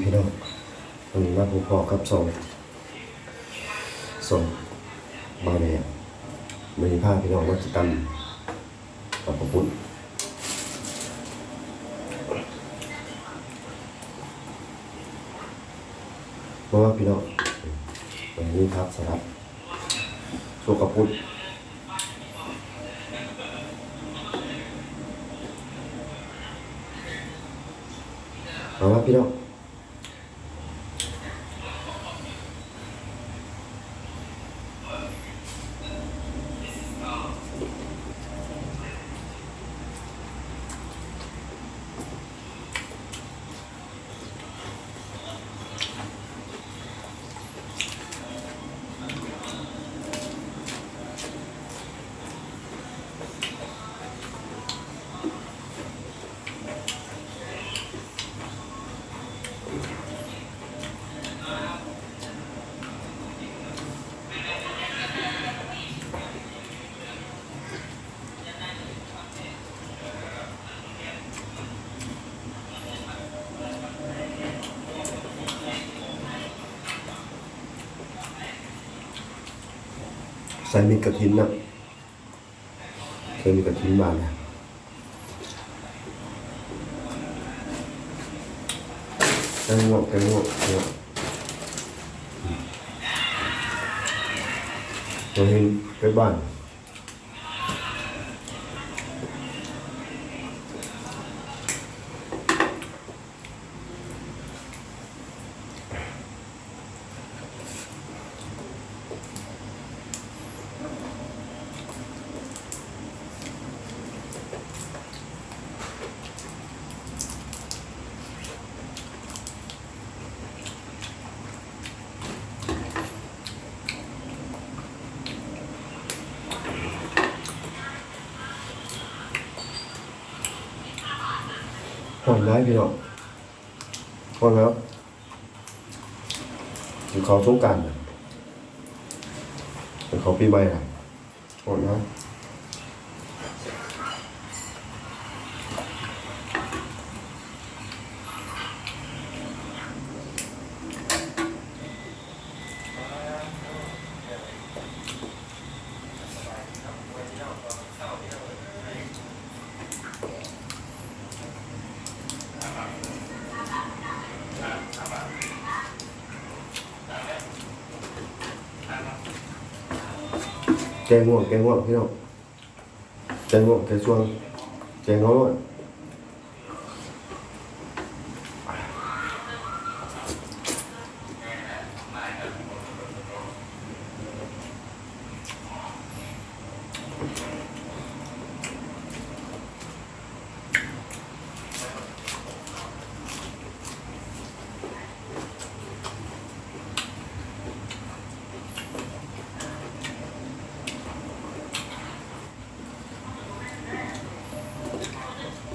ພີ່ນ້ອງ ວັນນີ້ມາພົບພໍ້ກັບຊ່ອງ ຊ່ອງບ່າວແດງ ມື້ນີ້ພາພີ່ນ້ອງມາກິນຕຳ ຕຳເຂົ້າປຸ້ນ ເບິ່ງວ່າພີ່ນ້ອງ ມັນມີຜັກສະລັດ ສ່ວນເຂົ້າປຸ້ນ ເອົາລະພີ່ນ້ອງ. ໃສ່ເມັດກະຖິນນຳ. ເຄີຍມີກະຖິນບາດນະ ແກງງວກ ແກງງວກ ເຮົາເຮັດໄປບ້ານ. ຮ້ອນຫຼາຍພີ່ນ້ອງ ຮ້ອນແລ້ວ ກິນເຂົ້າສົງການ ກິນເຂົ້າປີໃໝ່ ຮ້ອນແລ້ວ. ແກງງວກ ແກງງວກ ພີ່ນ້ອງ. ແກງງວກ ແກງຊວງ ແກງເອົາໂລດ. ແ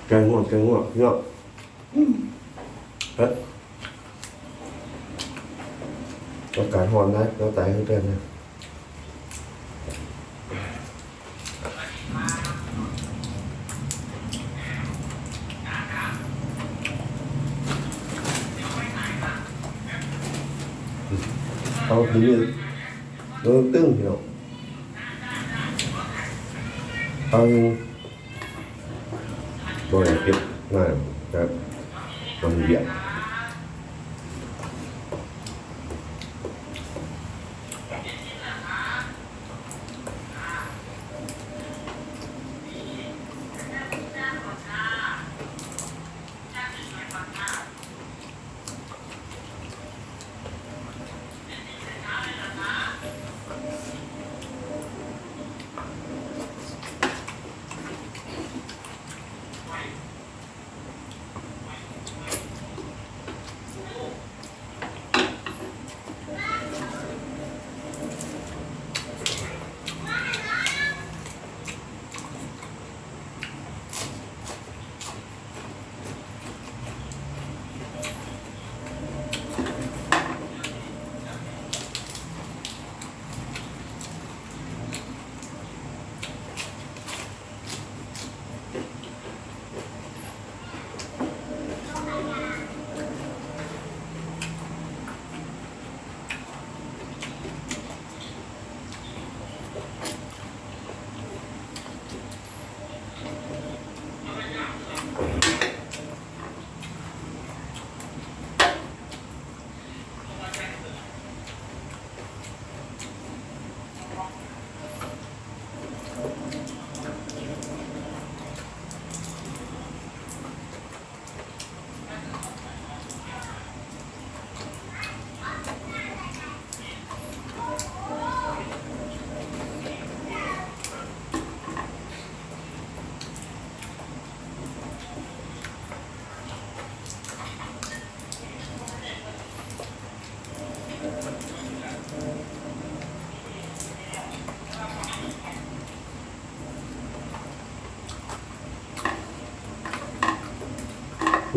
ແກງງວກ ແກງງວກ ພີ່ນ້ອງ. ເອີ ອາກາດຮ້ອນນະ ແນວຕາຍຄືເປັນນະ. ເອົາ ພີ່ນ້ອງ ເບິ່ງຕຶ້ງ ພີ່ນ້ອງ ເອົາ ບໍ່ໄດ້ເກັບງານ ແຕ່ມັນວຽກ.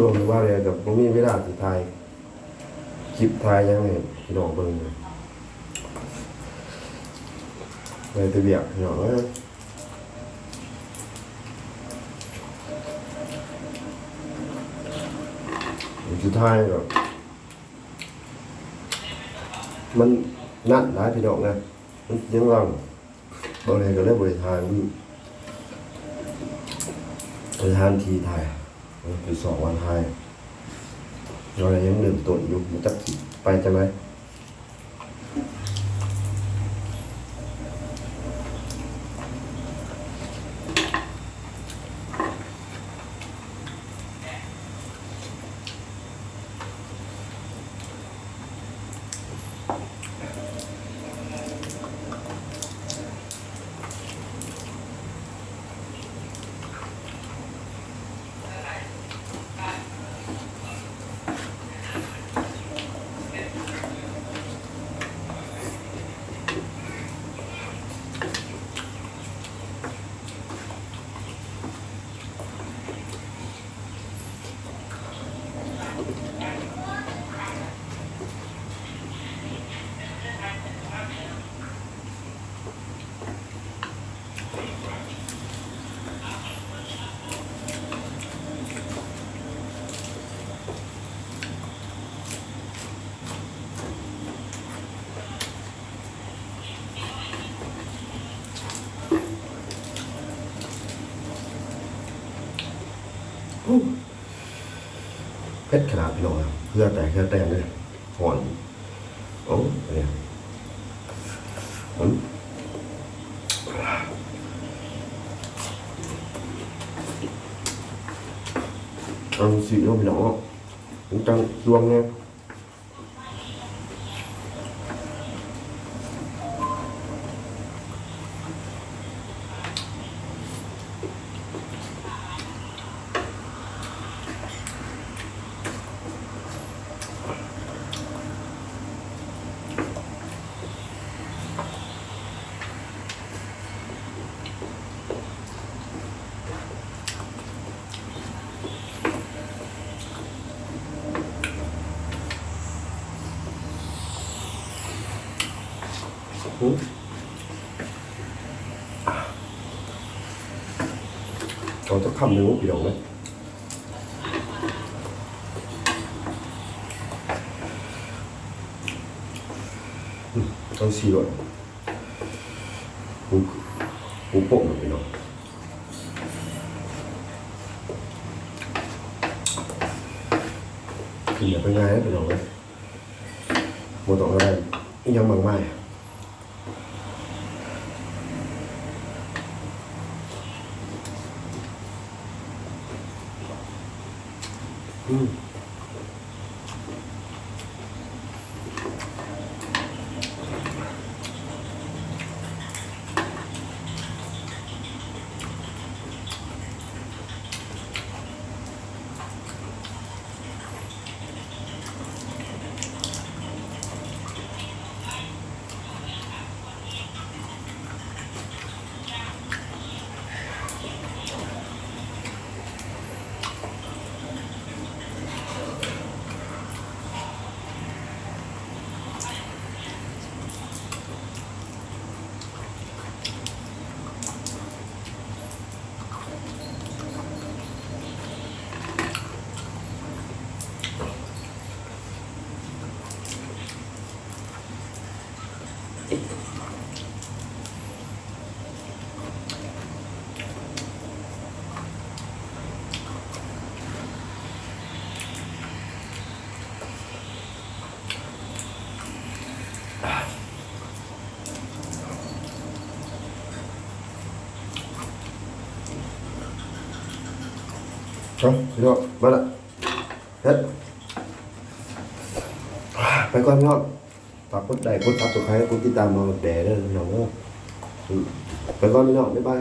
ຊ່ວງນີ້ວ່າແລ້ວກໍບໍ່ມີເວລາຊິຖ່າຍຄລິບ ຖ່າຍຫຍັງໃຫ້ພີ່ນ້ອງເບິ່ງ ໄດ້ແຕ່ວຽກ ພີ່ນ້ອງເອີຍ. ສຸດທ້າຍກໍ ມັນນັ້ນຫຼາຍ ພີ່ນ້ອງເອີຍ ມັນສຽງດັງ ເບິ່ງແລ້ວກໍເລີຍບໍ່ໄດ້ຖ່າຍ ບໍ່ໄດ້ຫາທີ່ຖ່າຍ ໄປຊອກວ່າຖ່າຍ ເຮົາຍັງເລີ່ມຕົ້ນຢູ່ ບໍ່ຈັກຊິໄປຈັ່ງໃດ. ເຜັດຂະໜາດ ພີ່ນ້ອງ ເຫື່ອແຕກເຫື່ອແຕນເລີຍ ຮ້ອນ. ໂອ້ ອັນນີ້ ເອົາຊີ້ເນາະ ພີ່ນ້ອງເນາະ ມັນຈັ່ງຊ່ວງແດ່. ໂ ອືມ ເອົາຈັກຄຳໜຶ່ງພີ່ນ້ອງເອີຍ. ອືມ ຈັ່ງຊີ້ໂລດ ປູ ປູໂປ່ງເນາະພີ່ນ້ອງ ກິນແບບງ່າຍໆເດີພີ່ນ້ອງເອີຍ ບໍ່ຕ້ອງໄດ້ອີ່ຫຍັງມາກມາຍ. ອືມ. ເອົາ ພີ່ນ້ອງ ມາລະ ເຮັດ ໄປກ່ອນພີ່ນ້ອງ. ຝາກກົດໄລ ກົດ Subscribe ກົດຕິດຕາມເຮົາແດ່ເດີພີ່ນ້ອງເດີ. ໄປກ່ອນພີ່ນ້ອງ ບາຍບາຍ.